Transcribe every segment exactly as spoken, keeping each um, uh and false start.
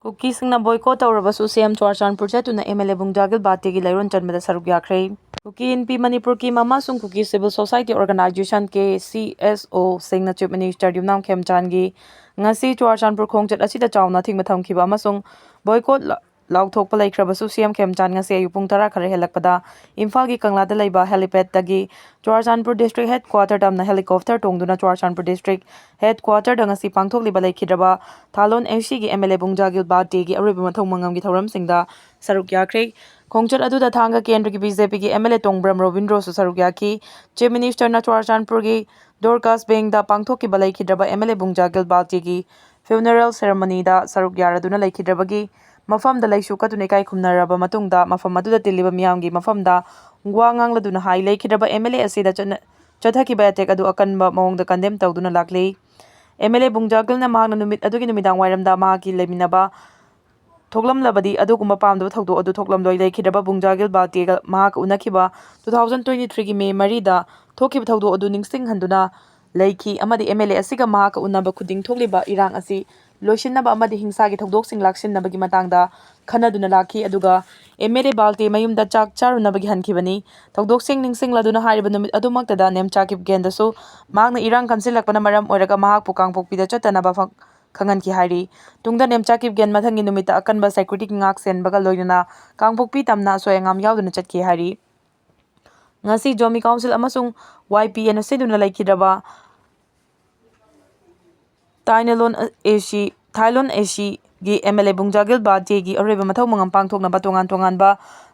ꯀꯨꯀꯤꯁꯤꯡꯅ boycott ꯇꯧꯔꯕꯁꯨ ꯁꯤ M Churachandpur ꯆꯠꯇꯨꯅ M L A ꯕꯨꯡꯖꯥꯒꯤꯜ ꯕꯥꯇꯦꯒꯤ ꯂꯩꯔꯣꯟ ꯆꯟꯕꯗ ꯁꯔꯨꯛ ꯌꯥꯈ꯭ꯔꯦ꯫ ꯀꯨꯀꯤ ꯏꯟꯄꯤ ꯃꯅꯤꯄꯨꯔ ꯀꯤꯝ ꯑꯃꯁꯨꯡ Kuki civil society organisation, K C S ꯑꯣ, ꯁꯤꯡꯅ ꯆꯤꯐ ꯃꯤꯅꯤꯁꯇꯔ ꯌꯨꯝꯅꯥꯝ ꯈꯦꯝꯆꯥꯟꯒꯤ ꯉꯁꯤ ꯆꯨꯔꯥꯆꯥꯟꯄꯨꯔ ꯈꯣꯡꯆꯠ ꯑꯁꯤꯗ ꯆꯥꯎꯅ ꯑꯊꯤꯡꯕ ꯊꯝꯈꯤꯕ ꯑꯃꯁꯨꯡ ꯕꯣꯏꯀꯣꯠ ꯂ-, ꯂꯥꯎꯊꯣꯛꯄ ꯂꯩꯈ꯭ꯔꯕꯁꯨ, ꯁꯤ ꯑꯦꯝ ꯈꯦꯝꯆꯥꯟ ꯉꯁꯤ ꯑꯌꯨꯛ ꯄꯨꯡ ꯇꯔꯥ ꯈꯔ ꯍꯦꯜꯂꯛꯄꯗ ꯏꯝꯐꯥꯜꯒꯤ ꯀꯪꯂꯥꯗ ꯂꯩꯕ ꯍꯦꯂꯤꯄꯦꯗꯇꯒꯤ ꯆꯨꯔꯥꯆꯥꯟꯄꯨꯔ ꯗꯤꯁꯇ꯭ꯔꯤꯛ ꯍꯦꯗ ꯀ꯭ꯋꯥꯇꯔ ꯇꯝꯅ ꯍꯦꯂꯤꯀꯣꯞꯇꯔ ꯇꯣꯡꯗꯨꯅ ꯆꯨꯔꯥꯆꯥꯟꯄꯨꯔ ꯗꯤꯁꯇ꯭ꯔꯤꯛ ꯍꯦꯗ ꯀ꯭ꯋꯥꯇꯔꯗ ꯉꯁꯤ ꯄꯥꯡꯊꯣꯛꯂꯤꯕ ꯂꯩꯈꯤꯗ꯭ꯔꯕ ꯊꯥꯂꯣꯟ ꯑꯦꯁꯤꯒꯤ ꯑꯦꯝ ꯑꯦꯜ ꯑꯦ ꯕꯨꯡꯖꯥꯒꯤꯜ ꯕꯥꯇꯦꯒꯤ ꯑꯔꯣꯏꯕ ꯃꯊꯧ ꯃꯉꯝꯒꯤ ꯊꯧꯔꯝꯁꯤꯡꯗ ꯁꯔꯨꯛ ꯌꯥꯈ꯭ꯔꯦ꯫ ꯈꯣꯡꯆꯠ ꯑꯗꯨꯗ ꯊꯥꯡꯒ ꯀꯦꯟꯗ꯭ꯔꯒꯤ ꯕꯤ ꯖꯦ ꯄꯤꯒꯤ ꯑꯦꯝ ꯑꯦꯜ ꯑꯦ ꯇꯣꯡꯕ꯭ꯔꯝ ꯔꯣꯕꯤꯟꯗ꯭ꯔꯣꯁꯨ ꯁꯔꯨꯛ ꯌꯥꯈꯤ꯫ ꯆꯤꯐ ꯃꯤꯅꯤꯁꯇꯔꯅ ꯆꯨꯔꯥꯆꯥꯟꯄꯨꯔꯒꯤ ꯗꯣꯔꯀꯥꯁ ꯕꯦꯡꯗ ꯄꯥꯡꯊꯣꯛꯈꯤꯕ ꯂꯩꯈꯤꯗ꯭ꯔꯕ ꯑꯦꯝ ꯑꯦꯜ ꯑꯦ ꯕꯨꯡꯖꯥꯒꯤꯜ ꯕꯥꯜꯇꯤꯒꯤ ꯐ꯭ꯌꯨꯅꯔꯦꯜ ꯁꯦꯔꯦꯃꯣꯅꯤꯗ ꯁꯔꯨꯛ ꯌꯥꯔꯗꯨꯅ ꯂꯩꯈꯤꯗ꯭ꯔꯕꯒꯤ ꯃꯐꯝꯗ ꯂꯩꯁꯨ ꯀꯠꯇꯨꯅ ꯏꯀꯥꯏ ꯈꯨꯝꯅꯔꯕ ꯃꯇꯨꯡꯗ, ꯃꯐꯝ ꯑꯗꯨꯗ ꯇꯤꯜꯂꯤꯕ ꯃꯤꯌꯥꯝꯒꯤ ꯃꯐꯝꯗ ꯋꯥ ꯉꯥꯡꯂꯗꯨꯅ ꯍꯥꯏ, ꯂꯩꯈꯤꯗ꯭ꯔꯕ ꯑꯦꯝ ꯑꯦꯜ ꯑꯦ ꯑꯁꯤꯗ ꯆꯠꯅ-, ꯆꯠꯊꯈꯤꯕ ꯑꯦꯇꯦꯛ ꯑꯗꯨ ꯑꯀꯟꯕ ꯃꯑꯣꯡꯗ ꯀꯟꯗꯦꯝ ꯇꯧꯗꯨꯅ ꯂꯥꯛꯂꯤ꯫ ꯑꯦꯝ ꯑꯦꯜ ꯑꯦ ꯕꯨꯡꯖꯥꯒꯤꯜꯅ ꯃꯍꯥꯛꯅ ꯅꯨꯃꯤꯠ ꯑꯗꯨꯒꯤ ꯅꯨꯃꯤꯗꯥꯡ ꯋꯥꯏꯔꯝꯗ ꯃꯍꯥꯛꯀꯤ ꯂꯩꯃꯤꯟꯅꯕ ꯊꯣꯛꯂꯝꯂꯕꯗꯤ ꯑꯗꯨꯒꯨꯝꯕ ꯄꯥꯝꯗꯕ ꯊꯧꯗꯣꯛ ꯑꯗꯨ ꯊꯣꯛꯂꯝꯂꯣꯏ꯫ ꯂꯩꯈꯤꯗ꯭ꯔꯕ ꯕꯨꯡꯖꯥꯒꯤꯜ ꯕꯥꯜꯇꯦꯒ ꯃꯍꯥꯛꯀ ꯎꯅꯈꯤꯕ two thousand twenty-threeꯒꯤ ꯃꯦ ꯃꯔꯤꯗ ꯊꯣꯛꯈꯤꯕ ꯊꯧꯗꯣꯛ ꯑꯗꯨ ꯅꯤꯡꯁꯤꯡꯍꯟꯗꯨꯅ ꯂꯩꯈꯤ ꯑꯃꯗꯤ ꯑꯦꯝ ꯑꯦꯜ ꯑꯦ ꯑꯁꯤꯒ ꯃꯍꯥꯛꯀ ꯎꯅꯕ ꯈꯨꯗꯤꯡ ꯊꯣꯛꯂꯤꯕ ꯏꯔꯥꯡ ꯑꯁꯤ ꯂꯣꯏꯁꯤꯟꯅꯕ ꯑꯃꯗꯤ ꯍꯤꯡꯁꯥꯒꯤ ꯊꯧꯗꯣꯛꯁꯤꯡ ꯂꯥꯛꯁꯤꯟꯅꯕꯒꯤ ꯃꯇꯥꯡꯗ ꯈꯟꯅꯗꯨꯅ ꯂꯥꯛꯈꯤ꯫ ꯑꯗꯨꯒ ꯑꯦꯝ ꯑꯦꯜ ꯑꯦ ꯕꯥꯜꯇꯦ ꯃꯌꯨꯝꯗ ꯆꯥꯛ ꯆꯥꯔꯨꯅꯕꯒꯤ ꯍꯟꯈꯤꯕꯅꯤ꯫ ꯊꯧꯗꯣꯛꯁꯤꯡ ꯅꯤꯡꯁꯤꯡꯂꯗꯨꯅ ꯍꯥꯏꯔꯤꯕ ꯅꯨꯃꯤꯠ ꯑꯗꯨꯃꯛꯇꯗ ꯅꯦꯝꯆꯥ ꯀꯤꯞꯒꯦꯟꯗꯁꯨ ꯃꯍꯥꯛꯅ ꯏꯔꯥꯡ ꯀꯟꯁꯤꯜꯂꯛꯄꯅ ꯃꯔꯝ ꯑꯣꯏꯔꯒ ꯃꯍꯥꯛꯄꯨ ꯀꯥꯡꯄꯣꯛꯄꯤꯗ ꯆꯠꯇꯅꯕ ꯐꯪ-, ꯈꯪꯍꯟꯈꯤ ꯍꯥꯏꯔꯤ꯫ ꯇꯨꯡꯗ ꯅꯦꯝꯆꯥ ꯀꯤꯞꯒꯦꯟ ꯃꯊꯪꯒꯤ ꯅꯨꯃꯤꯠꯇ ꯑꯀꯟꯕ ꯁꯦꯀ꯭ꯌꯨꯔꯤꯇꯤꯒꯤ ꯉꯥꯛ ꯁꯦꯟꯕꯒ ꯂꯣꯏꯅꯅ ꯀꯥꯡꯄꯣꯛꯄꯤ ꯇꯝꯅ ꯑꯁꯣꯏ ꯑꯉꯥꯝ ꯌꯥꯎꯗꯅ ꯆꯠꯈꯤ ꯍꯥꯏꯔꯤ꯫ ꯉꯁꯤ ꯖꯣꯃꯤ ꯀꯥꯎꯟꯁꯤꯜ ꯑꯃꯁꯨꯡ ꯋꯥꯏ ꯄꯤ ꯑꯦꯅ ꯁꯤꯟꯗꯨꯅ ꯂꯩꯈꯤꯗ꯭ꯔꯕ ꯇꯥꯏꯅꯂꯣꯟ ꯑꯦꯁꯤ, ꯊꯥꯏꯂꯣꯟ ꯑꯦꯁꯤꯒꯤ ꯑꯦꯝ ꯑꯦꯜ ꯑꯦ ꯕꯨꯡꯖꯥꯒꯤꯜ ꯕꯥꯜꯇꯦꯒꯤ ꯑꯔꯣꯏꯕ ꯃꯊꯧ ꯃꯉꯝ ꯄꯥꯡꯊꯣꯛꯅꯕ ꯇꯣꯉꯥꯟ ꯇꯣꯉꯥꯟꯕ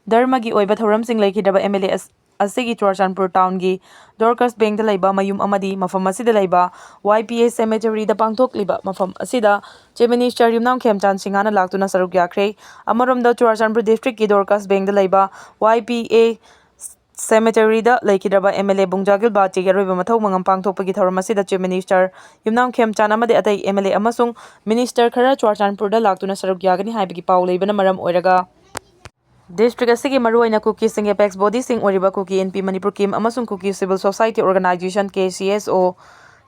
ꯙꯔꯃꯒꯤ ꯑꯣꯏꯕ ꯊꯧꯔꯝꯁꯤꯡ ꯂꯩꯈꯤꯗ꯭ꯔꯕ ꯑꯦꯝ ꯑꯦꯜ ꯑꯦ ꯑꯁ-, ꯑꯁꯤꯒꯤ ꯆꯨꯔꯥꯆꯥꯟꯄꯨꯔ ꯇꯥꯎꯟꯒꯤ ꯗꯣꯔꯀꯥꯁ ꯕꯦꯡꯗ ꯂꯩꯕ ꯃꯌꯨꯝ ꯑꯃꯗꯤ ꯃꯐꯝ ꯑꯁꯤꯗ ꯂꯩꯕ ꯋꯥꯏ ꯄꯤ ꯑꯦ ꯁꯦꯃꯦꯇꯔꯤꯗ ꯄꯥꯡꯊꯣꯛꯂꯤꯕ ꯃꯐꯝ ꯑꯁꯤꯗ ꯆꯤꯐ ꯃꯤꯅꯤꯁꯇꯔ ꯌꯨꯝꯅꯥꯝ ꯈꯦꯝꯆꯥꯟ ꯁꯤꯡꯍꯅ ꯂꯥꯛꯇꯨꯅ ꯁꯔꯨꯛ ꯌꯥꯈ꯭ꯔꯦ꯫ ꯑꯃꯔꯣꯝꯗ ꯆꯨꯔꯥꯆꯥꯟꯄꯨꯔ ꯗꯤꯁꯇ꯭ꯔꯤꯛꯀꯤ ꯗꯣꯔꯀꯥꯁ ꯕꯦꯡꯗ ꯂꯩꯕ ꯋꯥꯏ ꯄꯤ ꯑꯦ ꯁꯦꯃꯦꯇꯔꯤꯗ ꯂꯩꯈꯤꯗ꯭ꯔꯕ ꯑꯦꯝ ꯑꯦꯜ ꯑꯦ ꯕꯨꯡꯖꯥꯒꯤꯜ ꯕꯥꯜꯇꯦꯒꯤ ꯑꯔꯣꯏꯕ ꯃꯊꯧ ꯃꯉꯝ ꯄꯥꯡꯊꯣꯛꯄꯒꯤ ꯊꯧꯔꯝ ꯑꯁꯤꯗ ꯆꯤꯐ ꯃꯤꯅꯤꯁꯇꯔ ꯌꯨꯝꯅꯥꯝ ꯈꯦꯝꯆꯥꯟ ꯑꯃꯗꯤ ꯑꯇꯩ ꯑꯦꯝ ꯑꯦꯜ ꯑꯦ ꯑꯃꯁꯨꯡ ꯃꯤꯅꯤꯁꯇꯔ ꯈꯔ ꯆꯨꯔꯥꯆꯥꯟꯄꯨꯔꯗ ꯂꯥꯛꯇꯨꯅ ꯁꯔꯨꯛ ꯌꯥꯒꯅꯤ ꯍꯥꯏꯕꯒꯤ ꯄꯥꯎ ꯂꯩꯕꯅ ꯃꯔꯝ ꯑꯣꯏꯔꯒ ꯗꯤꯁꯇ꯭ꯔꯤꯛ ꯑꯁꯤꯒꯤ ꯃꯔꯨꯑꯣꯏꯅ ꯀꯨꯀꯤꯁꯤꯡ ꯑꯦꯄꯦꯛꯁ ꯕꯣꯗꯤꯁꯤꯡ ꯑꯣꯏꯔꯤꯕ ꯀꯨꯀꯤ ꯏꯟꯄꯤ ꯃꯅꯤꯄꯨꯔ ꯀꯤꯝ ꯑꯃꯁꯨꯡ Kuki civil society organisation, K C S ꯑꯣ,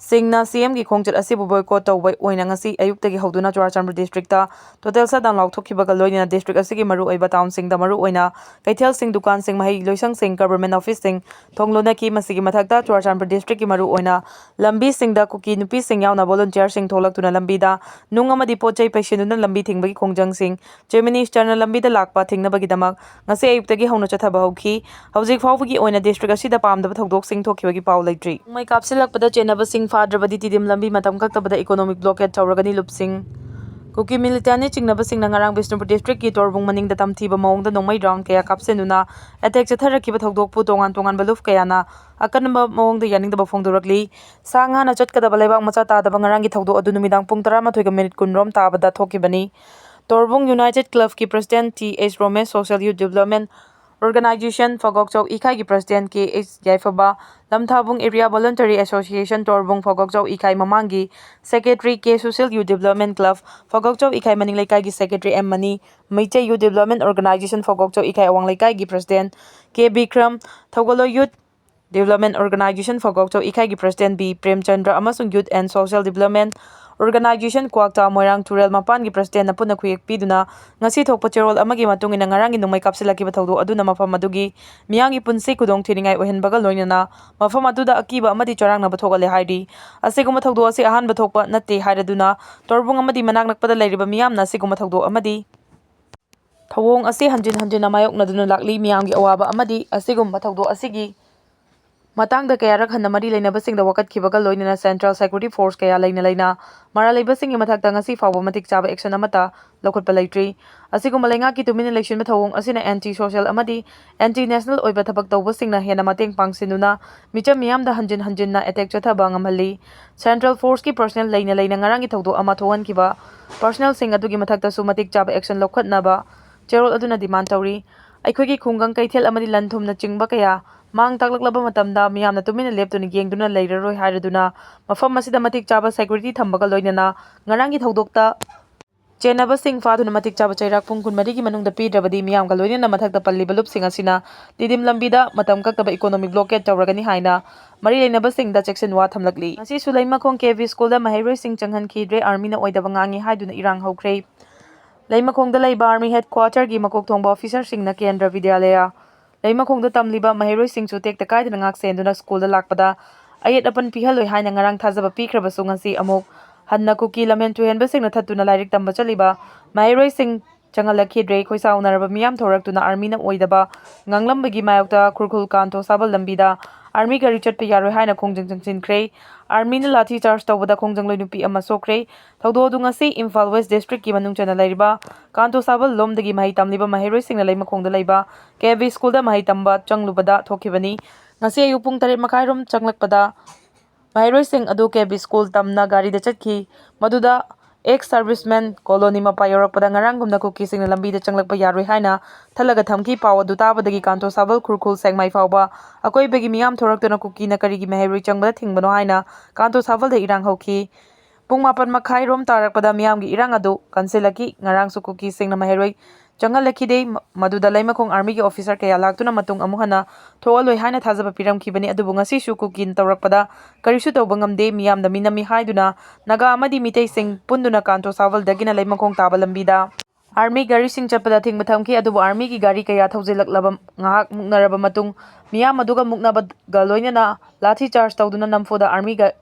ꯁꯤꯡꯅ ꯁꯤꯑꯦꯝꯒꯤ ꯈꯣꯡꯆꯠ ꯑꯁꯤꯕꯨ ꯕꯣꯏꯀꯣꯠ ꯇꯧꯕ ꯑꯣꯏꯅ ꯉꯁꯤ ꯑꯌꯨꯛꯇꯒꯤ ꯍꯧꯗꯨꯅ ꯆꯨꯔꯥꯆꯥꯟꯄꯨꯔ ꯗꯤꯁꯇ꯭ꯔꯤꯛꯇ ꯇꯣꯇꯦꯜ ꯁꯠꯗꯥꯎꯟ ꯂꯥꯎꯊꯣꯛꯈꯤꯕꯒ ꯂꯣꯏꯅꯅ ꯗꯤꯁꯇ꯭ꯔꯤꯛ ꯑꯁꯤꯒꯤ ꯃꯔꯨꯑꯣꯏꯕ ꯇꯥꯎꯟꯁꯤꯡꯗ, ꯃꯔꯨꯑꯣꯏꯅ ꯀꯩꯊꯦꯜꯁꯤꯡ, ꯗꯨꯀꯥꯟꯁꯤꯡ, ꯃꯍꯩ ꯂꯣꯏꯁꯪꯁꯤꯡ, ꯒꯚꯔꯟꯃꯦꯟ ꯑꯣꯐꯤꯁꯁꯤꯡ ꯊꯣꯡ ꯂꯣꯟꯅꯈꯤ꯫ ꯃꯁꯤꯒꯤ ꯃꯊꯛꯇ ꯆꯨꯔꯥꯆꯥꯟꯄꯨꯔ ꯗꯤꯁꯇ꯭ꯔꯤꯛꯀꯤ ꯃꯔꯨꯑꯣꯏꯅ ꯂꯝꯕꯤꯁꯤꯡꯗ ꯀꯨꯀꯤ ꯅꯨꯄꯤꯁꯤꯡ ꯌꯥꯎꯅ ꯚꯣꯂꯨꯟꯇꯤꯌꯔꯁꯤꯡ ꯊꯣꯛꯂꯛꯇꯨꯅ ꯂꯝꯕꯤꯗ ꯅꯨꯡ ꯑꯃꯗꯤ ꯄꯣꯠ ꯆꯩ ꯄꯩꯁꯤꯟꯗꯨꯅ ꯂꯝꯕꯤ ꯊꯤꯡꯕꯒꯤ ꯈꯣꯡꯖꯪꯁꯤꯡ ꯆꯤꯐ ꯃꯤꯅꯤꯁꯇꯔꯅ ꯂꯝꯕꯤꯗ ꯂꯥꯛꯄ ꯊꯤꯡꯅꯕꯒꯤꯗꯃꯛ ꯉꯁꯤ ꯑꯌꯨꯛꯇꯒꯤ ꯍꯧꯅ ꯆꯠꯊꯕ ꯍꯧꯈꯤ꯫ ꯍꯧꯖꯤꯛ ꯐꯥꯎꯕꯒꯤ ꯑꯣꯏꯅ ꯗꯤꯁꯇ꯭ꯔꯤꯛ ꯑꯁꯤꯗ ꯄꯥꯝꯗꯕ ꯊꯧꯗꯣꯛꯁꯤꯡ ꯊꯣꯛꯈꯤꯕꯒꯤ ꯄꯥꯎ ꯂꯩꯇ꯭ꯔꯤ꯫ ꯅꯣꯡꯃꯩ ꯀꯥꯞꯁꯤꯜꯂꯛꯄꯗ ꯆꯦꯟꯅꯕꯁꯤꯡ ꯐꯥꯗ꯭ꯔꯕꯗꯤ ꯇꯤꯗꯤꯝ ꯂꯝꯕꯤ ꯃꯇꯝ ꯀꯛꯇꯕꯗ ꯏꯀꯣꯅꯣꯃꯤꯛ ꯕ꯭ꯂꯣꯀꯦꯠ ꯇꯧꯔꯒꯅꯤ꯫ ꯂꯨꯞꯁꯤꯡ ꯀꯨꯀꯤ ꯃꯤꯂꯤꯇꯦꯟꯅ ꯆꯤꯡꯅꯕꯁꯤꯡꯅ ꯉꯔꯥꯡ ꯕꯤꯁꯅꯨꯄꯨꯔ ꯗꯤꯁꯇ꯭ꯔꯤꯛꯀꯤ ꯇꯣꯔꯕꯨꯡ ꯃꯅꯤꯡꯗ ꯇꯝꯊꯤꯕ ꯃꯑꯣꯡꯗ ꯅꯣꯡꯃꯩ ꯔꯥꯎꯟ ꯀꯌꯥ ꯀꯥꯞꯁꯤꯟꯗꯨꯅ ꯑꯦꯇꯦꯛ ꯆꯠꯊꯔꯛꯈꯤꯕ ꯊꯧꯗꯣꯛꯄꯨ ꯇꯣꯉꯥꯟ ꯇꯣꯉꯥꯟꯕ ꯂꯨꯞ ꯀꯌꯥꯅ ꯑꯀꯟꯕ ꯃꯑꯣꯡꯗ ꯌꯥꯅꯤꯡꯗꯕ ꯐꯣꯡꯗꯣꯔꯛꯂꯤ꯫ ꯁꯥ ꯉꯥꯅ ꯆꯠꯀꯗꯕ ꯂꯩꯕꯥꯛ ꯃꯆꯥ ꯇꯥꯗꯕ ꯉꯔꯥꯡꯒꯤ ꯊꯧꯗꯣꯛ ꯑꯗꯨ ꯅꯨꯃꯤꯗꯥꯡ ꯄꯨꯡ ꯇꯔꯥꯃꯥꯊꯣꯏꯒ ꯃꯤꯅꯤꯠ ꯀꯨꯟꯔꯣꯝ ꯇꯥꯕꯗ ꯊꯣꯛꯈꯤꯕꯅꯤ꯫ ꯇꯣꯔꯕꯨꯡ ꯌꯨꯅꯥꯏꯇꯦꯗ ꯀ꯭ꯂꯕꯀꯤ president T H Romesh, social youth development organisation Phagokchou ꯏꯀꯥꯏꯒꯤ president K H Yaiphaba, Lamthabung area voluntary association Torbung Phagokchou Ikai ꯃꯃꯥꯡꯒꯤ secretary K, social youth development club Phagokchou Ikai Maning ꯂꯩꯀꯥꯏꯒꯤ secretary M Mani, Meitei youth development organisation Phagokchou Ikai Awang ꯂꯩꯀꯥꯏꯒꯤ president K Bikram, Thougalloi youth development organisation Phagokchou ꯏꯀꯥꯏꯒꯤ ꯄ꯭ꯔꯁꯤꯗꯦꯟꯠ ꯕꯤ ꯄ꯭ꯔꯦꯝꯆꯟꯗ꯭ꯔ ꯑꯃꯁꯨꯡ youth and social development organisation ꯀ꯭ꯋꯥꯛꯇꯥ ꯃꯣꯏꯔꯥꯡ ꯇꯨꯔꯦꯜ ꯃꯄꯥꯟꯒꯤ ꯄ꯭ꯔꯁꯤꯗꯦꯟꯠꯅ ꯄꯨꯟꯅ ꯈꯨꯌꯦꯛ ꯄꯤꯗꯨꯅ ꯉꯁꯤ ꯊꯣꯛꯄ ꯆꯦꯔꯣꯜ ꯑꯃꯒꯤ ꯃꯇꯨꯡ ꯏꯟꯅ ꯉꯔꯥꯡꯒꯤ ꯅꯣꯡꯃꯩ ꯀꯥꯞꯁꯤꯜꯂꯛꯈꯤꯕ ꯊꯧꯗꯣꯛ ꯑꯗꯨꯅ ꯃꯐꯝ ꯑꯗꯨꯒꯤ ꯃꯤꯌꯥꯝꯒꯤ ꯄꯨꯟꯁꯤ ꯈꯨꯗꯣꯡ ꯊꯤꯅꯤꯡꯉꯥꯏ ꯑꯣꯏꯍꯟꯕꯒ ꯂꯣꯏꯅꯅ ꯃꯐꯝ ꯑꯗꯨꯗ ꯑꯀꯤꯕ ꯑꯃꯗꯤ ꯆꯔꯥꯡꯅꯕ ꯊꯣꯛꯍꯜꯂꯦ ꯍꯥꯏꯔꯤ꯫ ꯑꯁꯤꯒꯨꯝꯕ ꯊꯧꯗꯣꯛ ꯑꯁꯤ ꯑꯍꯥꯟꯕ ꯊꯣꯛꯄ ꯅꯠꯇꯦ ꯍꯥꯏꯔꯗꯨꯅ ꯇꯣꯔꯕꯨꯡ ꯑꯃꯗꯤ ꯃꯅꯥꯛ ꯅꯛꯄꯗ ꯂꯩꯔꯤꯕ ꯃꯤꯌꯥꯝꯅ ꯑꯁꯤꯒꯨꯝꯕ ꯊꯧꯗꯣꯛ ꯑꯃꯗꯤ ꯊꯧꯑꯣꯡ ꯑꯁꯤ ꯍꯟꯖꯤꯟ ꯍꯟꯖꯤꯟꯅ ꯃꯥꯌꯣꯛꯅꯗꯨꯅ ꯂꯥꯛꯂꯤ꯫ ꯃꯤꯌꯥꯝꯒꯤ ꯑꯋꯥꯕ ꯑꯃꯗꯤ ꯑꯁꯤꯒꯨꯝꯕ ꯊꯧꯗꯣꯛ ꯑꯁꯤꯒꯤ ꯃꯇꯥꯡꯗ ꯀꯌꯥꯔꯛ ꯍꯟꯅ ꯃꯔꯤ ꯂꯩꯅꯕꯁꯤꯡꯗ ꯋꯥꯀꯠꯈꯤꯕꯒ ꯂꯣꯏꯅꯅ ꯁꯦꯟꯇ꯭ꯔꯦꯜ ꯁꯦꯀ꯭ꯌꯨꯔꯤꯇꯤ ꯐꯣꯔꯁ ꯀꯌꯥ ꯂꯩꯅ ꯂꯩꯅ ꯃꯔꯥꯜ ꯂꯩꯕꯁꯤꯡꯒꯤ ꯃꯊꯛꯇ ꯉꯁꯤ ꯐꯥꯎꯕ ꯃꯇꯤꯛ ꯆꯥꯕ ꯑꯦꯛꯁꯟ ꯑꯃꯠꯇ ꯂꯧꯈꯠꯄ ꯂꯩꯇ꯭ꯔꯤ꯫ ꯑꯁꯤꯒꯨꯝꯕ ꯂꯩꯉꯥꯛꯀꯤ ꯇꯨꯃꯤꯟꯅ ꯂꯩꯁꯤꯟꯕ ꯊꯧꯑꯣꯡ ꯑꯁꯤꯅ ꯑꯦꯟꯇꯤ ꯁꯣꯁꯤꯌꯦꯜ ꯑꯃꯗꯤ ꯑꯦꯟꯇꯤ ꯅꯦꯁꯅꯦꯜ ꯑꯣꯏꯕ ꯊꯕꯛ ꯇꯧꯕꯁꯤꯡꯅ ꯍꯦꯟꯅ ꯃꯇꯦꯡ ꯄꯥꯡꯁꯤꯟꯗꯨꯅ ꯃꯤꯆꯝ ꯃꯤꯌꯥꯝꯗ ꯍꯟꯖꯤꯟ ꯍꯟꯖꯤꯟꯅ ꯑꯦꯇꯦꯛ ꯆꯠꯊꯕ ꯉꯝꯍꯜꯂꯤ꯫ ꯁꯦꯟꯇ꯭ꯔꯦꯜ ꯐꯣꯔꯁꯀꯤ ꯄꯔꯁꯅꯦꯜ ꯂꯩꯅ ꯂꯩꯅ ꯉꯔꯥꯡꯒꯤ ꯊꯧꯗꯣꯛ ꯑꯃ ꯊꯣꯛꯍꯟꯈꯤꯕ ꯄꯔꯁꯅꯦꯜꯁꯤꯡ ꯑꯗꯨꯒꯤ ꯃꯊꯛꯇꯁꯨ ꯃꯇꯤꯛ ꯆꯥꯕ ꯑꯦꯛꯁꯟ ꯂꯧꯈꯠꯅꯕ ꯆꯦꯔꯣꯜ ꯑꯗꯨꯅ ꯗꯤꯃꯥꯟ ꯇꯧꯔꯤ꯫ ꯑꯩꯈꯣꯏꯒꯤ ꯈꯨꯡꯒꯪ ꯀꯩꯊꯦꯜ ꯑꯃꯗꯤ ꯂꯟ ꯊꯨꯝꯅ ꯆꯤꯡꯕ ꯀꯌꯥ ꯃꯥꯡ ꯇꯥꯛꯂꯛꯂꯕ ꯃꯇꯝꯗ ꯃꯤꯌꯥꯝꯅ ꯇꯨꯃꯤꯟꯅ ꯂꯦꯞꯇꯨꯅ ꯌꯦꯡꯗꯨꯅ ꯂꯩꯔꯔꯣꯏ ꯍꯥꯏꯔꯗꯨꯅ ꯃꯐꯝ ꯑꯁꯤꯗ ꯃꯇꯤꯛ ꯆꯥꯕ ꯁꯦꯀ꯭ꯌꯨꯔꯤꯇꯤ ꯊꯝꯕꯒ ꯂꯣꯏꯅꯅ ꯉꯔꯥꯡꯒꯤ ꯊꯧꯗꯣꯛꯇ ꯆꯦꯟꯅꯕꯁꯤꯡ ꯐꯥꯗꯨꯅ ꯃꯇꯤꯛ ꯆꯥꯕ ꯆꯩꯔꯥꯛ ꯄꯨꯡ ꯀꯨꯟꯃꯔꯤꯒꯤ ꯃꯅꯨꯡꯗ ꯄꯤꯗ꯭ꯔꯕꯗꯤ ꯃꯤꯌꯥꯝꯒ ꯂꯣꯏꯅꯅ ꯃꯊꯛꯇ ꯄꯜꯂꯤꯕ ꯂꯨꯞꯁꯤꯡ ꯑꯁꯤꯅ ꯇꯤꯗꯤꯝ ꯂꯝꯕꯤꯗ ꯃꯇꯝ ꯀꯛꯇꯕ economic blockade ꯇꯧꯔꯒꯅꯤ ꯍꯥꯏꯅ ꯃꯔꯤ ꯂꯩꯅꯕꯁꯤꯡꯗ ꯆꯦꯛꯁꯤꯟ ꯋꯥ ꯊꯝꯂꯛꯂꯤ꯫ ꯉꯁꯤꯁꯨ ꯂꯩꯃꯈꯣꯡ ꯀꯦ ꯚꯤ ꯁ꯭ꯀꯨꯜꯗ ꯃꯍꯩꯔꯣꯏꯁꯤꯡ ꯆꯪꯍꯟꯈꯤꯗ꯭ꯔꯦ, ꯑꯥꯔꯃꯤꯅ ꯑꯣꯏꯗꯕ ꯉꯥꯡꯉꯤ ꯍꯥꯏꯗꯨꯅ ꯏꯔꯥꯡ ꯍꯧꯈ꯭ꯔꯦ꯫ ꯂꯩꯃꯈꯣꯡꯗ ꯂꯩꯕ ꯑꯥꯔꯃꯤ ꯍꯦꯗꯀ꯭ꯋꯥꯇꯔꯒꯤ ꯃꯀꯣꯛ ꯊꯣꯡꯕ ꯑꯣꯐꯤꯁꯔꯁꯤꯡꯅ ꯀꯦꯟꯗ꯭ꯔ ꯕꯤꯗ꯭ꯌꯥꯂꯌꯥ ꯂꯩꯃꯈꯣꯡꯗ ꯇꯝꯂꯤꯕ ꯃꯍꯩꯔꯣꯏꯁꯤꯡꯁꯨ ꯇꯦꯛꯇ ꯀꯥꯏꯗꯅ ꯉꯥꯛ ꯁꯦꯟꯗꯨꯅ ꯁ꯭ꯀꯨꯜꯗ ꯂꯥꯛꯄꯗ ꯑꯌꯦꯠ ꯑꯄꯟ ꯄꯤꯍꯜꯂꯣꯏ ꯍꯥꯏꯅ ꯉꯔꯥꯡ ꯊꯥꯖꯕ ꯄꯤꯈ꯭ꯔꯕꯁꯨ, ꯉꯁꯤ ꯑꯃꯨꯛ ꯍꯟꯅ ꯀꯨꯀꯤ ꯂꯝꯍꯦꯟ ꯇꯨꯍꯦꯟꯕꯁꯤꯡꯅ ꯊꯠꯇꯨꯅ ꯂꯥꯏꯔꯤꯛ ꯇꯝꯕ ꯆꯠꯂꯤꯕ ꯃꯍꯩꯔꯣꯏꯁꯤꯡ ꯆꯪꯍꯜꯂꯛꯈꯤꯗ꯭ꯔꯦ꯫ ꯈꯣꯏꯁꯥꯎꯅꯔꯕ ꯃꯤꯌꯥꯝ ꯊꯣꯔꯛꯇꯨꯅ ꯑꯥꯔꯃꯤꯅ ꯑꯣꯏꯗꯕ ꯉꯥꯡꯂꯝꯕꯒꯤ ꯃꯥꯌꯣꯛꯇ ꯈꯨꯔꯈꯨꯜ ꯀꯥꯟꯇꯣ ꯁꯥꯕꯜ ꯂꯝꯕꯤꯗ ꯑꯥꯔꯃꯤ ꯒꯥꯔꯤ ꯆꯠꯄ ꯌꯥꯔꯣꯏ ꯍꯥꯏꯅ ꯈꯣꯡꯖꯪ ꯆꯪꯁꯤꯟꯈ꯭ꯔꯦ꯫ ꯑꯥꯔꯃꯤꯅ ꯂꯥꯊꯤ ꯆꯥꯔꯖ ꯇꯧꯕꯗ ꯈꯣꯡꯖꯪꯂꯣꯏ ꯅꯨꯄꯤ ꯑꯃ ꯁꯣꯛꯈ꯭ꯔꯦ꯫ ꯊꯧꯗꯣꯛ ꯑꯗꯨ ꯉꯁꯤ ꯏꯝꯐꯥꯜ ꯋꯦꯁ ꯗꯤꯁꯇ꯭ꯔꯤꯛꯀꯤ ꯃꯅꯨꯡ ꯆꯟꯅ ꯂꯩꯔꯤꯕ ꯀꯥꯟꯇꯣ ꯁꯥꯕꯜ ꯂꯣꯝꯗꯒꯤ ꯃꯍꯩ ꯇꯝꯂꯤꯕ ꯃꯍꯩꯔꯣꯏꯁꯤꯡꯅ ꯂꯩꯃꯈꯣꯡꯗ ꯂꯩꯕ ꯀꯦ ꯚꯤ ꯁ꯭ꯀꯨꯜꯗ ꯃꯍꯩ ꯇꯝꯕ ꯆꯪꯂꯨꯕꯗ ꯊꯣꯛꯈꯤꯕꯅꯤ꯫ ꯉꯁꯤ ꯑꯌꯨꯛ ꯄꯨꯡ ꯇꯔꯦꯠ ꯃꯈꯥꯏꯔꯣꯝ ꯆꯪꯂꯛꯄꯗ ꯃꯍꯩꯔꯣꯏꯁꯤꯡ ꯑꯗꯨ ꯀꯦ ꯚꯤ ꯁ꯭ꯀꯨꯜ ꯇꯝꯅ ꯒꯥꯔꯤꯗ ꯆꯠꯈꯤ꯫ ꯃꯗꯨꯗ ꯑꯦꯛꯁ ꯁꯔꯚꯤꯁꯃꯦꯟ ꯀꯣꯂꯣꯅꯤ ꯃꯄꯥ ꯌꯧꯔꯛꯄꯗ ꯉꯔꯥꯡꯒꯨꯝꯅ ꯀꯨꯀꯤꯁꯤꯡꯅ ꯂꯝꯕꯤꯗ ꯆꯪꯂꯛꯄ ꯌꯥꯔꯣꯏ ꯍꯥꯏꯅ ꯊꯠꯂꯒ ꯊꯝꯈꯤ꯫ ꯄꯥꯎ ꯑꯗꯨ ꯇꯥꯕꯗꯒꯤ ꯀꯥꯟꯇꯣ ꯁꯥꯕꯜ ꯈꯨꯔꯈꯨꯜ ꯁꯦꯛꯃꯥꯏ ꯐꯥꯎꯕ ꯑꯀꯣꯏꯕꯒꯤ ꯃꯤꯌꯥꯝ ꯊꯣꯔꯛꯇꯨꯅ ꯀꯨꯀꯤꯅ ꯀꯔꯤꯒꯤ ꯃꯍꯩꯔꯣꯏ ꯆꯪꯕꯗ ꯊꯤꯡꯕꯅꯣ ꯍꯥꯏꯅ ꯀꯥꯟꯇꯣ ꯁꯥꯕꯜꯗ ꯏꯔꯥꯡ ꯍꯧꯈꯤ꯫ ꯄꯨꯡ ꯃꯥꯄꯟ ꯃꯈꯥꯏꯔꯣꯝ ꯇꯥꯔꯛꯄꯗ ꯃꯤꯌꯥꯝꯒꯤ ꯏꯔꯥꯡ ꯑꯗꯨ ꯀꯟꯁꯤꯜꯂꯛꯈꯤ꯫ ꯉꯔꯥꯡꯁꯨ ꯀꯨꯀꯤꯁꯤꯡꯅ ꯃꯍꯩꯔꯣꯏ ꯆꯪꯍꯜꯂꯛꯈꯤꯗꯦ꯫ ꯃ-, ꯃꯗꯨꯗ ꯂꯩꯃꯈꯣꯡ ꯑꯥꯔꯃꯤꯒꯤ ꯑꯣꯐꯤꯁꯔ ꯀꯌꯥ ꯂꯥꯛꯇꯨꯅ ꯃꯇꯨꯡ ꯑꯃꯨꯛ ꯍꯟꯅ ꯊꯣꯛꯍꯜꯂꯣꯏ ꯍꯥꯏꯅ ꯊꯥꯖꯕ ꯄꯤꯔꯝꯈꯤꯕꯅꯤ꯫ ꯑꯗꯨꯕꯨ ꯉꯁꯤꯁꯨ ꯀꯨꯀꯤꯅ ꯇꯧꯔꯛꯄꯗ ꯀꯔꯤꯁꯨ ꯇꯧꯕ ꯉꯝꯗꯦ꯫ ꯃꯤꯌꯥꯝꯅ ꯃꯤꯅꯝꯃꯤ ꯍꯥꯏꯗꯨꯅ ꯅꯥꯒꯥ ꯑꯃꯗꯤ ꯃꯤꯇꯩꯁꯤꯡ ꯄꯨꯟꯗꯨꯅ ꯀꯥꯟꯇꯣ ꯁꯥꯕꯜꯗꯒꯤꯅ ꯂꯩꯃꯈꯣꯡ ꯇꯥꯕ ꯂꯝꯕꯤꯗ ꯑꯥꯔꯃꯤ ꯒꯥꯔꯤꯁꯤꯡ ꯆꯠꯄꯗ ꯊꯤꯡꯕ ꯊꯝꯈꯤ꯫ ꯑꯗꯨꯕꯨ ꯑꯥꯔꯃꯤꯒꯤ ꯒꯥꯔꯤ ꯀꯌꯥ ꯊꯧꯖꯤꯜꯂꯛꯂꯕ ꯉꯥꯏꯍꯥꯛ ꯃꯨꯛꯅꯔꯕ ꯃꯇꯨꯡ ꯃꯤꯌꯥꯝ ꯑꯗꯨꯒ ꯃꯨꯛꯅꯕꯒ ꯂꯣꯏꯅꯅ ꯂꯥꯊꯤ ꯆꯥꯔꯖ ꯇꯧꯗꯨꯅ ꯅꯝꯐꯨꯗ ꯑꯥꯔꯃꯤ ꯒꯥ-,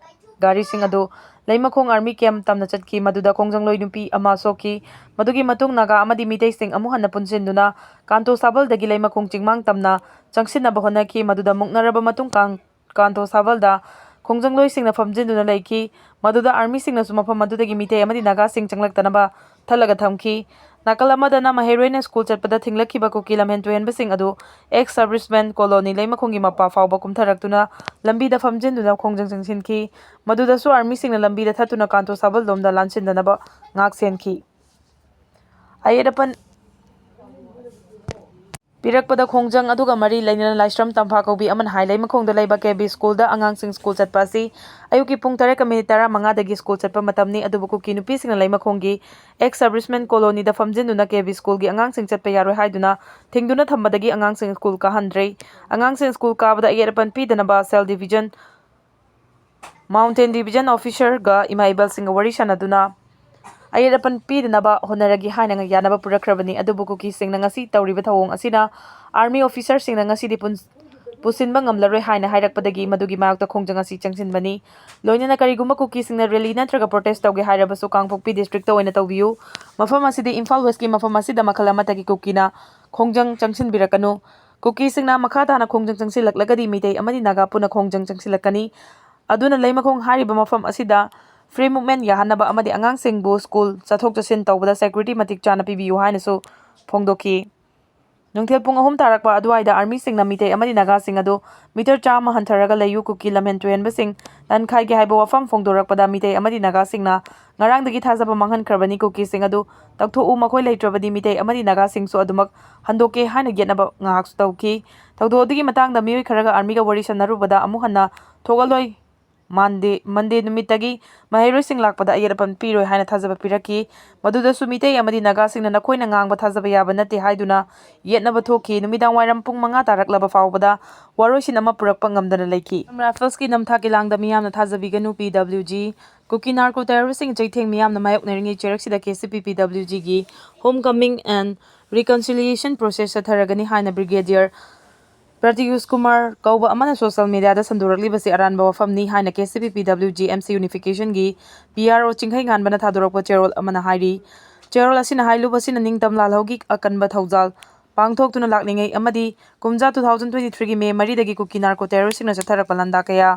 ꯒꯥꯔꯤꯁꯤꯡ ꯑꯗꯨ ꯂꯩꯃꯈꯣꯡ ꯑꯥꯔꯃꯤ ꯀꯦꯝꯞ ꯇꯝꯅ ꯆꯠꯈꯤ꯫ ꯃꯗꯨꯗ ꯈꯣꯡꯖꯪꯂꯣꯏ ꯅꯨꯄꯤ ꯑꯃ ꯁꯣꯛꯈꯤ꯫ ꯃꯗꯨꯒꯤ ꯃꯇꯨꯡ ꯅꯥꯒꯥ ꯑꯃꯗꯤ ꯃꯤꯇꯩꯁꯤꯡ ꯑꯃꯨꯛ ꯍꯟꯅ ꯄꯨꯟꯁꯤꯟꯗꯨꯅ ꯀꯥꯟꯇꯣ ꯁꯥꯕꯜꯗꯒꯤ ꯂꯩꯃꯈꯣꯡ ꯆꯤꯡꯃꯥꯡ ꯇꯝꯅ ꯆꯪꯁꯤꯟꯅꯕ ꯍꯣꯠꯅꯈꯤ꯫ ꯃꯗꯨꯗ ꯃꯨꯛꯅꯔꯕ ꯃꯇꯨꯡ ꯀꯥꯡ-, ꯀꯥꯟꯇꯣ ꯁꯥꯕꯜꯗ ꯈꯣꯡꯖꯪꯂꯣꯏꯁꯤꯡꯅ ꯐꯝꯖꯤꯟꯗꯨꯅ ꯂꯩꯈꯤ꯫ ꯃꯗꯨꯗ ꯑꯥꯔꯃꯤꯁꯤꯡꯅꯁꯨ ꯃꯐꯝ ꯑꯗꯨꯗꯒꯤ ꯃꯤꯇꯩ ꯑꯃꯗꯤ ꯅꯥꯒꯥꯁꯤꯡ ꯆꯪꯂꯛꯇꯅꯕ ꯊꯠꯂꯒ ꯊꯝꯈꯤ꯫ ꯅꯥꯀꯜ ꯑꯃꯗꯅ ꯃꯍꯩꯔꯣꯏꯅ ꯁ꯭ꯀꯨꯜ ꯆꯠꯄꯗ ꯊꯤꯡꯂꯛꯈꯤꯕ ꯀꯨꯀꯤ ꯂꯝꯍꯦꯟ ꯇꯨꯍꯦꯟꯕꯁꯤꯡ ꯑꯗꯨ ꯑꯦꯛꯁ ꯁꯔꯚꯤꯁꯃꯦꯟ ꯀꯣꯂꯣꯅꯤ ꯂꯩꯃꯈꯣꯡꯒꯤ ꯃꯄꯥ ꯐꯥꯎꯕ ꯀꯨꯝꯊꯔꯛꯇꯨꯅ ꯂꯝꯕꯤꯗ ꯐꯝꯖꯤꯟꯗꯨꯅ ꯈꯣꯡꯖꯪ ꯆꯪꯁꯤꯟꯈꯤ꯫ ꯃꯗꯨꯗꯁꯨ ꯑꯥꯔꯃꯤꯁꯤꯡꯅ ꯂꯝꯕꯤꯗ ꯊꯠꯇꯨꯅ ꯀꯥꯟꯇꯣ ꯁꯥꯕꯜ ꯂꯣꯝꯗ ꯂꯥꯟꯁꯤꯟꯗꯅꯕ ꯉꯥꯛ ꯁꯦꯟꯈꯤ꯫ ꯑꯌꯦꯠ ꯑꯄꯟ ꯄꯤꯔꯛꯄꯗ ꯈꯣꯡꯖꯪ ꯑꯗꯨꯒ ꯃꯔꯤ ꯂꯩꯅꯅ ꯂꯥꯏꯁ꯭ꯔꯝ ꯇꯝꯐꯥ ꯀꯧꯕꯤ ꯑꯃꯅ ꯍꯥꯏ, ꯂꯩꯃꯈꯣꯡꯗ ꯂꯩꯕ ꯀꯦ ꯕꯤ ꯁ꯭ꯀꯨꯜꯗ ꯑꯉꯥꯡꯁꯤꯡ ꯁ꯭ꯀꯨꯜ ꯆꯠꯄ ꯑꯁꯤ ꯑꯌꯨꯛꯀꯤ ꯄꯨꯡ ꯇꯔꯦꯠꯀ ꯃꯤꯅꯤꯠ ꯇꯔꯥꯃꯉꯥꯗꯒꯤ ꯁ꯭ꯀꯨꯜ ꯆꯠꯄ ꯃꯇꯝꯅꯤ, ꯑꯗꯨꯕꯨ ꯀꯨꯀꯤ ꯅꯨꯄꯤꯁꯤꯡꯅ ꯂꯩꯃꯈꯣꯡꯒꯤ ꯑꯦꯛꯁ ꯁꯔꯚꯤꯁꯃꯦꯟ ꯀꯣꯂꯣꯅꯤꯗ ꯐꯝꯖꯤꯟꯗꯨꯅ ꯀꯦ ꯕꯤ ꯁ꯭ꯀꯨꯜꯒꯤ ꯑꯉꯥꯡꯁꯤꯡ ꯆꯠꯄ ꯌꯥꯔꯣꯏ ꯍꯥꯏꯗꯨꯅ ꯊꯤꯡꯗꯨꯅ ꯊꯝꯕꯗꯒꯤ ꯑꯉꯥꯡꯁꯤꯡ ꯁ꯭ꯀꯨꯜ ꯀꯥꯍꯟꯗ꯭ꯔꯦ꯫ ꯑꯉꯥꯡꯁꯤꯡ ꯁ꯭ꯀꯨꯜ ꯀꯥꯕꯗ ꯑꯌꯦꯠ ꯑꯄꯟ ꯄꯤꯗꯅꯕ ꯁꯦꯜ ꯗꯤꯕꯤꯖꯟ, ꯃꯥꯎꯟꯇꯦꯟ ꯗꯤꯕꯤꯖꯟ ꯑꯣꯐꯤꯁꯔꯒ ꯏꯃꯥ ꯏꯕꯜꯁꯤꯡꯒ ꯋꯥꯔꯤ ꯁꯥꯟꯅꯗꯨꯅ ꯑꯌꯦꯠ ꯑꯄꯟ ꯄꯤꯗꯅꯕ ꯍꯣꯠꯅꯔꯒꯦ ꯍꯥꯏꯅ ꯌꯥꯅꯕ ꯄꯨꯔꯛꯈ꯭ꯔꯕꯅꯤ꯫ ꯑꯗꯨꯕꯨ ꯀꯨꯀꯤꯁꯤꯡꯅ ꯉꯁꯤ ꯇꯧꯔꯤꯕ ꯊꯧꯑꯣꯡ ꯑꯁꯤꯅ ꯑꯥꯔꯃꯤ ꯑꯣꯐꯤꯁꯔꯁꯤꯡꯅ ꯉꯁꯤꯗꯤ ꯄꯨꯟ-, ꯄꯨꯁꯤꯟꯕ ꯉꯝꯂꯔꯣꯏ ꯍꯥꯏꯅ ꯍꯥꯏꯔꯛꯄꯗꯒꯤ ꯃꯗꯨꯒꯤ ꯃꯥꯌꯣꯛꯇ ꯈꯣꯡꯖꯪ ꯑꯁꯤ ꯆꯪꯁꯤꯟꯕꯅꯤ꯫ ꯂꯣꯏꯅꯅ ꯀꯔꯤꯒꯨꯝꯕ ꯀꯨꯀꯤꯁꯤꯡꯅ ꯔꯦꯂꯤ ꯅꯠꯇ꯭ꯔꯒ ꯄ꯭ꯔꯣꯇꯦꯁ ꯇꯧꯒꯦ ꯍꯥꯏꯔꯕꯁꯨ ꯀꯥꯡꯄꯣꯛꯄꯤ ꯗꯤꯁꯇ꯭ꯔꯤꯛꯇ ꯑꯣꯏꯅ ꯇꯧꯕꯤꯌꯨ꯫ ꯃꯐꯝ ꯑꯁꯤꯗꯤ ꯏꯝꯐꯥꯜ ꯋꯦꯁꯀꯤ ꯃꯐꯝ ꯑꯁꯤꯗ ꯃꯈꯜ ꯑꯃꯠꯇꯒꯤ ꯀꯨꯀꯤꯅ ꯈꯣꯡꯖꯪ ꯆꯪꯁꯤꯟꯕꯤꯔꯛꯀꯅꯨ꯫ ꯀꯨꯀꯤꯁꯤꯡꯅ ꯃꯈꯥ ꯇꯥꯅ ꯈꯣꯡꯖꯪ ꯆꯪꯁꯤꯜꯂꯛꯂꯒꯗꯤ ꯃꯤꯇꯩ ꯑꯃꯗꯤ ꯅꯥꯒꯥ ꯄꯨꯟꯅ ꯈꯣꯡꯖꯪ ꯆꯪꯁꯤꯜꯂꯛꯀꯅꯤ꯫ ꯑꯗꯨꯅ ꯂꯩꯃꯈꯣꯡ ꯍꯥꯏꯔꯤꯕ ꯃꯐꯝ ꯑꯁꯤꯗ ꯐ꯭ꯔꯤ ꯃꯨꯚꯃꯦꯟ ꯌꯥꯍꯟꯅꯕ ꯑꯃꯗꯤ ꯑꯉꯥꯡꯁꯤꯡꯕꯨ ꯁ꯭ꯀꯨꯜ ꯆꯠꯊꯣꯛ ꯆꯠꯁꯤꯟ ꯇꯧꯕꯗ ꯁꯦꯀ꯭ꯌꯨꯔꯤꯇꯤ ꯃꯇꯤꯛ ꯆꯥꯅ ꯄꯤꯕꯤꯌꯨ ꯍꯥꯏꯅꯁꯨ ꯐꯣꯡꯗꯣꯛꯈꯤ꯫ ꯅꯨꯡꯊꯤꯜ ꯄꯨꯡ ꯑꯍꯨꯝ ꯇꯥꯔꯛꯄ ꯑꯗꯨꯋꯥꯏꯗ ꯑꯥꯔꯃꯤꯁꯤꯡꯅ ꯃꯤꯇꯩ ꯑꯃꯗꯤ ꯅꯥꯒꯥꯁꯤꯡ ꯑꯗꯨ ꯃꯤꯇꯔ ꯆꯥꯝꯃ ꯍꯟꯊꯔꯒ ꯂꯩꯌꯨ, ꯀꯨꯀꯤ ꯂꯝꯍꯦꯟ ꯇꯨꯍꯦꯟꯕꯁꯤꯡ ꯇꯟꯈꯥꯏꯒꯦ ꯍꯥꯏꯕ ꯋꯥꯐꯝ ꯐꯣꯡꯗꯣꯔꯛꯄꯗ ꯃꯤꯇꯩ ꯑꯃꯗꯤ ꯅꯥꯒꯥꯁꯤꯡꯅ ꯉꯔꯥꯡꯗꯒꯤ ꯊꯥꯖꯕ ꯃꯥꯡꯍꯟꯈ꯭ꯔꯕꯅꯤ꯫ ꯀꯨꯀꯤꯁꯤꯡ ꯑꯗꯨ ꯇꯛꯊꯣꯛꯎ, ꯃꯈꯣꯏ ꯂꯩꯇ꯭ꯔꯕꯗꯤ ꯃꯤꯇꯩ ꯑꯃꯗꯤ ꯅꯥꯒꯥꯁꯤꯡꯁꯨ ꯑꯗꯨꯃꯛ ꯍꯟꯗꯣꯛꯀꯦ ꯍꯥꯏꯅ ꯌꯦꯠꯅꯕ ꯉꯥꯏꯍꯥꯛꯁꯨ ꯇꯧꯈꯤ꯫ ꯊꯧꯗꯣꯛ ꯑꯗꯨꯒꯤ ꯃꯇꯥꯡꯗ ꯃꯤꯑꯣꯏ ꯈꯔꯒ ꯑꯥꯔꯃꯤꯒ ꯋꯥꯔꯤ ꯁꯥꯟꯅꯔꯨꯕꯗ ꯑꯃꯨꯛ ꯍꯟꯅ ꯊꯣꯛꯍꯜꯂꯣꯏ꯫ ꯃꯥꯟꯗꯦ, ꯃꯟꯗꯦ ꯅꯨꯃꯤꯠꯇꯒꯤ ꯃꯍꯩꯔꯣꯏꯁꯤꯡ ꯂꯥꯛꯄꯗ ꯑꯌꯦꯠ ꯑꯄꯟ ꯄꯤꯔꯣꯏ ꯍꯥꯏꯅ ꯊꯥꯖꯕ ꯄꯤꯔꯛꯈꯤ꯫ ꯃꯗꯨꯗꯁꯨ ꯃꯤꯇꯩ ꯑꯃꯗꯤ ꯅꯥꯒꯥꯁꯤꯡꯅ ꯅꯈꯣꯏꯅ ꯉꯥꯡꯕ ꯊꯥꯖꯕ ꯌꯥꯕ ꯅꯠꯇꯦ ꯍꯥꯏꯗꯨꯅ ꯌꯦꯠꯅꯕ ꯊꯣꯛꯈꯤ꯫ ꯅꯨꯃꯤꯗꯥꯡ ꯋꯥꯏꯔꯝ ꯄꯨꯡ ꯃꯉꯥ ꯇꯥꯔꯛꯂꯕ ꯐꯥꯎꯕꯗ ꯋꯥꯔꯣꯏꯁꯤꯟ ꯑꯃ ꯄꯨꯔꯛꯄ ꯉꯝꯗꯅ ꯂꯩꯈꯤ꯫ ꯔꯥꯏꯐꯜꯁꯀꯤ ꯅꯝꯊꯥꯛꯀꯤ ꯂꯥꯡꯗ ꯃꯤꯌꯥꯝꯅ ꯊꯥꯖꯕꯤꯒꯅꯨ, P W G. Kuki narco ꯇꯦꯔꯣꯔꯤꯁꯁꯤꯡ ꯆꯩꯊꯦꯡ ꯃꯤꯌꯥꯝꯅ ꯃꯥꯌꯣꯛꯅꯔꯤꯉꯩ ꯆꯩꯔꯛꯁꯤꯗ K C P P W ꯖꯤꯒꯤ home coming and reconciliation process ꯆꯠꯊꯔꯒꯅꯤ ꯍꯥꯏꯅ ꯕ꯭ꯔꯤꯒꯦꯗꯤꯌꯔ ꯄ꯭ꯔꯇ꯭ꯌꯨꯁ ꯀꯨꯃꯥꯔ ꯀꯧꯕ ꯑꯃꯅ ꯁꯣꯁꯤꯌꯦꯜ ꯃꯤꯗꯤꯌꯥꯗ ꯁꯟꯗꯣꯔꯛꯂꯤꯕꯁꯤ ꯑꯔꯥꯟꯕ ꯋꯥꯐꯝꯅꯤ ꯍꯥꯏꯅ ꯀꯦ C P P W G M C ꯌꯨꯅꯤꯐꯤꯀꯦꯁꯟꯒꯤ P R ꯑꯣ ꯆꯤꯡꯈꯩꯉꯥꯟꯕꯅ ꯊꯥꯗꯣꯔꯛꯄ ꯆꯦꯔꯣꯜ ꯑꯃꯅ ꯍꯥꯏꯔꯤ꯫ ꯆꯦꯔꯣꯜ ꯑꯁꯤꯅ ꯍꯥꯏꯂꯨꯕꯁꯤꯅ ꯅꯤꯡꯇꯝ ꯂꯥꯜꯍꯧꯒꯤ ꯑꯀꯟꯕ ꯊꯧꯖꯥꯜ ꯄꯥꯡꯊꯣꯛꯇꯨꯅ ꯂꯥꯛꯂꯤꯉꯩ ꯑꯃꯗꯤ ꯀꯨꯝꯖꯥ two thousand twenty threeꯒꯤ ꯃꯦ ꯃꯔꯤꯗꯒꯤ ꯀꯨꯀꯤ ꯅꯥꯔꯀꯣ ꯇꯦꯔꯣꯔꯤꯁꯁꯤꯡꯅ ꯆꯠꯊꯔꯛꯄ ꯂꯥꯟꯗꯥ ꯀꯌꯥ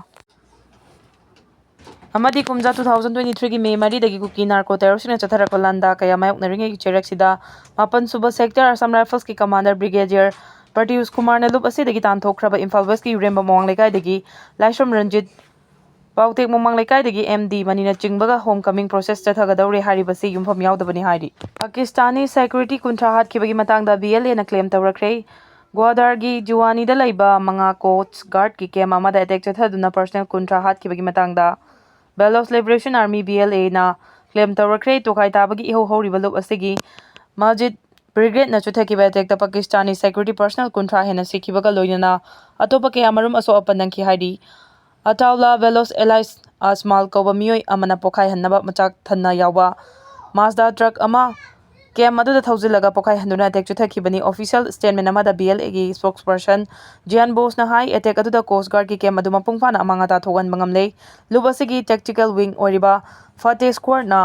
ꯑꯃꯗꯤ ꯀꯨꯝꯖꯥ two thousand twenty threeꯒꯤ ꯃꯦ ꯃꯔꯤꯗꯒꯤ ꯀꯨꯀꯤ ꯅꯥꯔꯀꯣ ꯇꯦꯔꯣꯔꯤꯁꯁꯤꯡꯅ ꯆꯠꯊꯔꯛꯄ ꯂꯥꯟꯗꯥ ꯀꯌꯥ ꯃꯥꯌꯣꯛꯅꯔꯤꯉꯩꯒꯤ ꯆꯩꯔꯛꯁꯤꯗ ꯃꯥꯄꯟ ꯁꯨꯕ ꯁꯦꯛꯇꯔ ꯑꯁꯥꯝ ꯔꯥꯏꯐꯜꯁꯀꯤ ꯀꯃꯥꯟꯗꯔ ꯕ꯭ꯔꯤꯒꯦꯗꯤꯌꯔ ꯄ꯭ꯔꯇ꯭ꯌꯨꯁ ꯀꯨꯃꯥꯔꯅ ꯂꯨꯞ ꯑꯁꯤꯗꯒꯤ ꯇꯥꯟꯊꯣꯛꯈ꯭ꯔꯕ ꯏꯝꯐꯥꯜ ꯋꯦꯁꯀꯤ ꯌꯨꯔꯦꯝꯕꯝ ꯑꯋꯥꯡ ꯂꯩꯀꯥꯏꯗꯒꯤ ꯂꯥꯏꯁ꯭ꯔꯝ ꯔꯟꯖꯤꯠ ꯄꯥꯎꯇꯦꯛ ꯃꯃꯥꯡ ꯂꯩꯀꯥꯏꯗꯒꯤ ꯑꯦꯝ ꯗꯤ ꯃꯅꯤꯅ ꯆꯤꯡꯕꯒ ꯍꯣꯝ ꯀꯃꯤꯡ ꯄ꯭ꯔꯣꯁꯦꯁ ꯆꯠꯊꯒꯗꯧꯔꯦ ꯍꯥꯏꯔꯤꯕꯁꯤ ꯌꯨꯝꯐꯝ ꯌꯥꯎꯗꯕꯅꯤ ꯍꯥꯏꯔꯤ꯫ ꯄꯥꯀꯤꯁꯇꯥꯅꯤ ꯁꯦꯀ꯭ꯌꯨꯔꯤꯇꯤ ꯀꯨꯟꯊ꯭ꯔꯥ ꯍꯥꯠꯈꯤꯕꯒꯤ ꯃꯇꯥꯡꯗ ꯕꯤ ꯑꯦꯜ ꯑꯦꯅ ꯀ꯭ꯂꯦꯝ ꯇꯧꯔꯛꯈ꯭ꯔꯦ꯫ ꯒ꯭ꯋꯥꯗꯥꯔꯒꯤ ꯖꯨꯋꯥꯅꯤꯗ ꯂꯩꯕ ꯃꯉꯥ ꯀꯣꯁ꯭ꯠ ꯒꯥꯔꯗꯀꯤ ꯀꯦꯝ ꯑꯃꯗ ꯑꯦꯇꯦꯛ ꯆꯠꯊꯗꯨꯅ ꯄꯔꯁꯅꯦꯜ ꯀꯨꯟꯊ꯭ꯔꯥ ꯍꯥꯠꯈꯤꯕꯒꯤ ꯃꯇꯥꯡꯗ ꯕꯦꯂꯣꯁ ꯂꯤꯕꯔꯦꯁꯟ ꯑꯥꯔꯃꯤ, ꯕꯤ ꯑꯦꯜ ꯑꯦꯅ ꯀ꯭ꯂꯦꯝ ꯇꯧꯔꯛꯈ꯭ꯔꯦ꯫ ꯇꯣꯈꯥꯏ ꯇꯥꯕꯒꯤ ꯏꯍꯧ ꯍꯧꯔꯤꯕ ꯂꯨꯞ ꯑꯁꯤꯒꯤ ꯃꯁꯖꯤꯗ ꯕ꯭ꯔꯤꯒꯦꯗꯅ ꯆꯨꯊꯈꯤꯕ ꯑꯦꯇꯦꯛꯇ ꯄꯥꯀꯤꯁꯇꯥꯅꯤ ꯁꯦꯀ꯭ꯌꯨꯔꯤꯇꯤ ꯄꯔꯁꯅꯦꯜ ꯀꯨꯟꯊ꯭ꯔꯥ ꯍꯦꯟꯅ ꯁꯤꯈꯤꯕꯒ ꯂꯣꯏꯅꯅ ꯑꯇꯣꯞꯄ ꯀꯌꯥ ꯃꯔꯨꯝ ꯑꯁꯣꯛ ꯑꯄꯟ ꯅꯪꯈꯤ ꯍꯥꯏꯔꯤ꯫ ꯑꯇꯥꯎꯂꯥ ꯕꯦꯂꯣꯁ ꯑꯦꯂꯥꯏꯁ ꯑꯁꯃꯥꯜ ꯀꯧꯕ ꯃꯤꯑꯣꯏ ꯑꯃꯅ ꯄꯣꯈꯥꯏꯍꯟꯅꯕ ꯃꯆꯥꯛ ꯊꯟꯅ ꯌꯥꯎꯕ ꯃꯥꯖꯗꯥ ꯇ꯭ꯔꯛ ꯑꯃ ꯀꯦꯝ ꯑꯗꯨꯗ ꯊꯧꯖꯤꯜꯂꯒ ꯄꯣꯈꯥꯏꯍꯟꯗꯨꯅ ꯑꯦꯇꯦꯛ ꯆꯨꯊꯈꯤꯕꯅꯤ꯫ ꯑꯣꯐꯤꯁꯤꯌꯦꯜ ꯁ꯭ꯇꯦꯠꯃꯦꯟ ꯑꯃꯗ ꯕꯤ ꯑꯦꯜ ꯑꯦꯒꯤ ꯁ꯭ꯄꯣꯛꯁꯄꯔꯁꯟ ꯖꯤꯌꯥꯟ ꯕꯣꯁꯅ ꯍꯥꯏ, ꯑꯦꯇꯦꯛ ꯑꯗꯨꯗ ꯀꯣꯁ꯭ꯠ ꯒꯥꯔꯗꯀꯤ ꯀꯦꯝ ꯑꯗꯨ ꯃꯄꯨꯡ ꯐꯥꯅ ꯑꯃꯥꯡ ꯑꯇꯥ ꯊꯣꯛꯍꯟꯕ ꯉꯝꯂꯦ꯫ ꯂꯨꯞ ꯑꯁꯤꯒꯤ ꯇꯦꯛꯇꯤꯀꯦꯜ ꯋꯤꯡ ꯑꯣꯏꯔꯤꯕ ꯐꯇꯦꯍ ꯁ꯭ꯀ꯭ꯋꯥꯗꯅ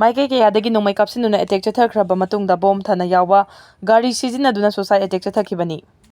ꯃꯥꯏꯀꯩ ꯀꯌꯥꯗꯒꯤ ꯅꯣꯡꯃꯩ ꯀꯥꯞꯁꯤꯟꯗꯨꯅ ꯑꯦꯇꯦꯛ ꯆꯠꯊꯈ꯭ꯔꯕ ꯃꯇꯨꯡꯗ ꯕꯣꯝ ꯊꯟꯅ ꯌꯥꯎꯕ ꯒꯥꯔꯤ ꯁꯤꯖꯤꯟꯅꯗꯨꯅ ꯁꯨꯁꯥꯏꯗ ꯑꯦꯇꯦꯛ ꯆꯠꯊꯈꯤꯕꯅꯤ꯫